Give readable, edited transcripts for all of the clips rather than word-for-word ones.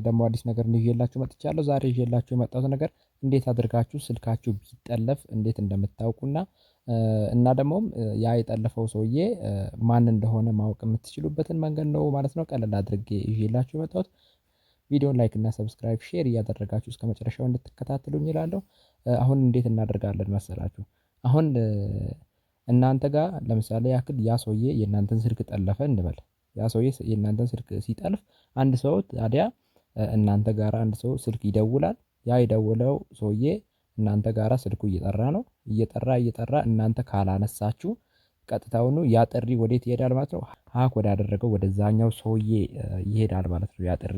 ደግሞ አዲስ ነገር ይዤላችሁ መጥቻለሁ። ዛሬ ይዤላችሁ የመጣሁት ነገር እንዴት አድርጋችሁ ስልካችሁ ቢጠለፍ እንዴት እንደምታውቁና እና ደግሞም ያ የጠለፈው ሰውዬ ማን እንደሆነ ማወቅ የምትችሉበትን መንገድ ነው ማለት ነው። ቀለል አድርጌ ይዤላችሁ የመጣሁት ቪዲዮን like እና subscribe share እያደረጋችሁ እስከ መጨረሻው እንድትከታተሉኝ እላለሁ። አሁን እንዴት እናደርጋለን መሰላችሁ? አሁን እናንተ ጋር ለምሳሌ ያክል ያ ሰውዬ የእናንተን ስልክ ጠለፈ እንበል። ያ ሰውዬ የእናንተን ስልክ ሲጠልፍ አንድ ሰው ታዲያ እናንተ ጋር አንድ ሰው ስልክ ይደውላል። ያ የደወለው ሰውዬ እናንተ ጋራ ስልኩ እየጠራ ነው፣ እየጠራ እየጠራ እናንተ ካላነሳችሁ ቀጥታውኑ ያ ጥሪ ወዴት ይሄዳል ማለት ነው? Hack ወዳደረገው ወደዛኛው ሰውዬ ይሄዳል ማለት ነው ያ ጥሪ።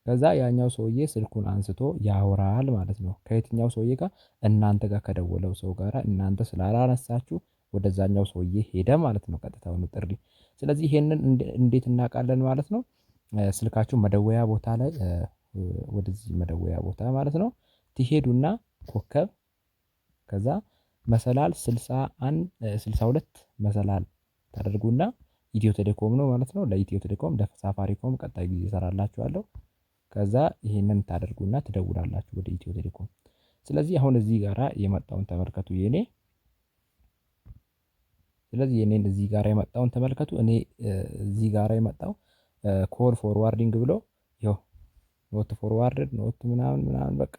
ከዛ ያኛው ሰውዬ ስልኩን አንስቶ ያወራል ማለት ነው። ከየትኛው ሰውዬ ጋር? እናንተ ጋር ከደወለው ሰው ጋራ እናንተ ስላላነሳችሁ ወደዛኛው ሰውዬ ሄደ ማለት ነው ቀጥታውኑ ጥሪ። ስለዚህ ይሄንን እንዴት እናውቃለን ማለት ነው? ስልካችሁ መደወያ ቦታ ላይ፣ ወደዚህ መደወያ ቦታ ማለት ነው፣ ትሄዱና ኮከብ ከዛ መሰላል 61 62 መሰላል ታደርጉና ኢትዮ ቴሌኮም ነው ማለት ነው። ለኢትዮ ቴሌኮም፣ ለሳፋሪኮም ቀጣይ ጊዜ እሰራላችኋለሁ። ከዛ ይሄንን ታደርጉና ትደውላላችሁ ወደ ኢትዮ ቴሌኮም። ስለዚህ አሁን እዚህ ጋራ የመጣውን ተመልከቱ የኔ። ስለዚህ የኔን እዚህ ጋራ የመጣውን ተመልከቱ። እኔ እዚህ ጋራ የመጣው call forwarding ብሎ ይኸው not forwarded not ምናምን ምናምን፣ በቃ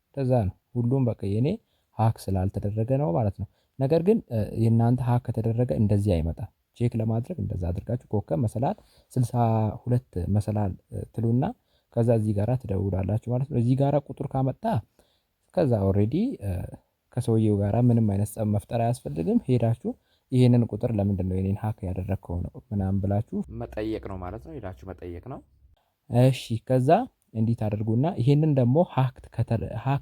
እንደዛ ነው። ሁሉም በቃ የኔ hack ስላልተደረገ ነው ማለት ነው። ነገር ግን የእናንተ hack ከተደረገ እንደዚህ አይመጣም። Check ለማድረግ እንደዛ አድርጋችሁ ኮከብ መሰላል 62 መሰላል ትሉና ከዛ እዚህ ጋራ ትደውላላችሁ ማለት ነው። እዚህ ጋራ ቁጥር ካመጣ ከዛ already ከሰውየው ጋራ ምንም አይነት ፀብ መፍጠር አያስፈልግም። ሄዳችሁ ይሄንን ቁጥር ለምንድነው የኔን hack ያደረግከው ነው ምናምን ብላችሁ መጠየቅ ነው ማለት ነው። ሄዳችሁ መጠየቅ ነው። እሺ፣ ከዛ እንዲህ ታደርጉና ይሄንን ደግሞ hack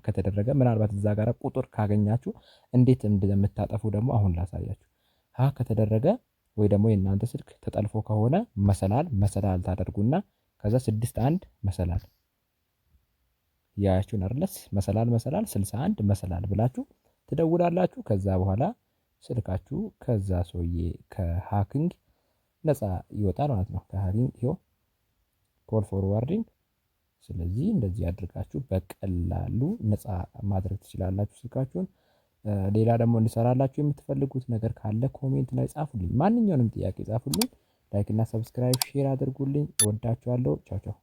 ከተደረገ፣ ምናልባት እዛ ጋር ቁጥር ካገኛችሁ እንዴት እንደምታጠፉ ደግሞ አሁን ላሳያችሁ። Hack ከተደረገ ወይ ደግሞ የእናንተ ስልክ ተጠልፎ ከሆነ መሰላል መሰላል ታደርጉና ከዛ 61 መሰላል፣ ያያችሁን አይደለስ? መሰላል መሰላል 61 መሰላል ብላችሁ ትደውላላችሁ። ከዛ በኋላ ስልካችሁ ከዛ ሰውዬ ከ hacking ነፃ ይወጣል ማለት ነው። ከ hacking ይኸው call forwarding። ስለዚህ እንደዚህ አድርጋችሁ በቀላሉ ነፃ ማድረግ ትችላላችሁ ስልካችሁን። ሌላ ደግሞ እንድሰራላችሁ የምትፈልጉት ነገር ካለ comment ላይ ጻፉልኝ። ማንኛውንም ጥያቄ ጻፉልኝ። Like እና subscribe share አድርጉልኝ። እወዳችኋለሁ። ቻው ቻው።